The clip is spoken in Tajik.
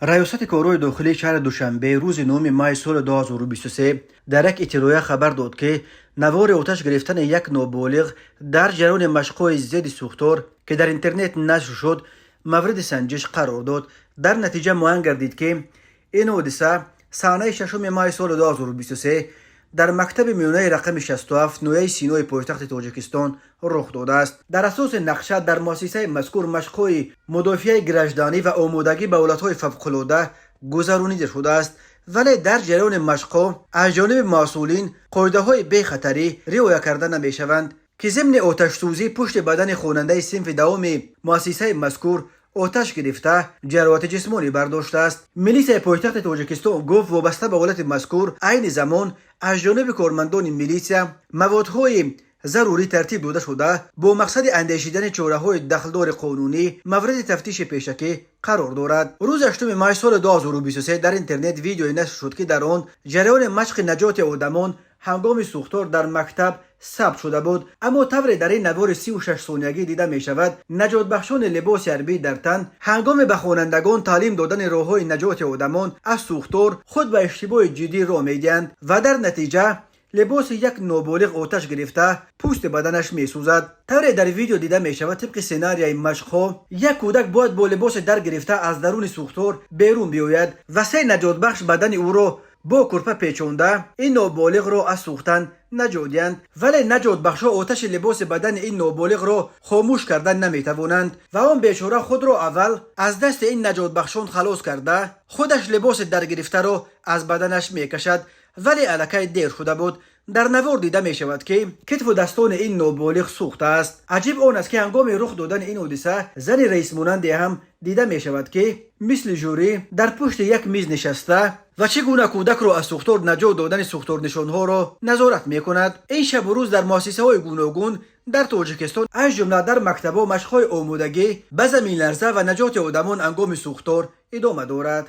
Раёсати корҳои дохилии шаҳри Душанбе рӯзи 9 май соли 2023 дар як иттилоя хабар дод, ки навори оташ гирифтани як ноболиғ дар ҷараёни машқҳои зидди сӯхтор, ки дар интернет нашр шуд, мавриди санҷиш қарор дод. Дар натиҷа муайян гардид, ки ин ҳодиса санаи 6 май соли 2023 дар мактаби миёнаи рақами 67 ноҳияи Синои пойтахти Тоҷикистон рух додааст. Дар асоси нақша дар муассисаи мазкур машқҳои мудофиаи гражданӣ ва омодагӣ ба ҳолатҳои фавқулода гузаронида шудааст, вале дар ҷараёни машқҳо аз ҷониби масъулин қоидаҳои бехатарӣ риоя карда намешаванд, ки зимни оташсӯзӣ пушти бадани хонандаи синфи 10-уми муассисаи мазкур оташ гирифта, ҷароҳати ҷисмонӣ бардоштааст. Милисияи пойтахти Тоҷикистон гуфт, вобаста ба ҳолати мазкур айни замон аз ҷониби кормандони милитсия маводҳои зарурӣ тартиб дода шуда, бо мақсади андешидани чораҳои дахлдори қонунӣ мавриди тафтиши пешакӣ қарор дорад. Рӯзи 8 май соли 2023 дар интернет видеое нашр шуд, ки дар он ҷараёни машқи наҷоти одамон ҳангоми сӯхтор дар мактаб сабт шуда буд. Аммо тавре дар ин навори 36 сониягӣ дида мешавад, наҷотбахшони либоси ҳарбӣ дар тан ҳангоми ба хонандагон таълим додани роҳҳои наҷоти одамон аз сӯхтор худ ба иштибоҳи ҷиддӣ роҳ медиҳанд ва дар натиҷа либоси як ноболиғ оташ гирифта, пӯсти баданаш месӯзад. Тавре дар видео дида мешавад, тибқи сценарияи машқҳо як кӯдак бояд бо либоси дар гирифта аз даруни сӯхтор берун биёяд ва се наҷотбахш бадани ӯро бо курпа печонда, ин ноболиғро аз сӯхтан наҷот диҳанд. Вале наҷотбахшҳо оташи либоси бадани ин ноболиғро хомӯш кардан наметавонанд ва он бечора худро аввал аз дасти ин наҷотбахшон халос карда, худаш либоси даргирифтаро аз баданаш мекашад, вале аллакай дер шуда буд. Дар навор дида мешавад, ки китфу дастони ин ноболиғ сӯхтааст. Аҷиб он аст, ки ҳангоми рух додани ин ҳодиса зани раисмонанде ҳам дида мешавад, ки мисли жюри дар пушти як миз нишаста ва чӣ гуна кӯдакро аз сӯхтор наҷот додани сӯхторнишонҳоро назорат мекунад. Ин шабу рӯз дар муассисаҳои гуногун дар Тоҷикистон, аз ҷумла дар мактабҳо, машқҳои омодагӣ ба заминларза ва наҷоти одамон ҳангоми сӯхтор идома дорад.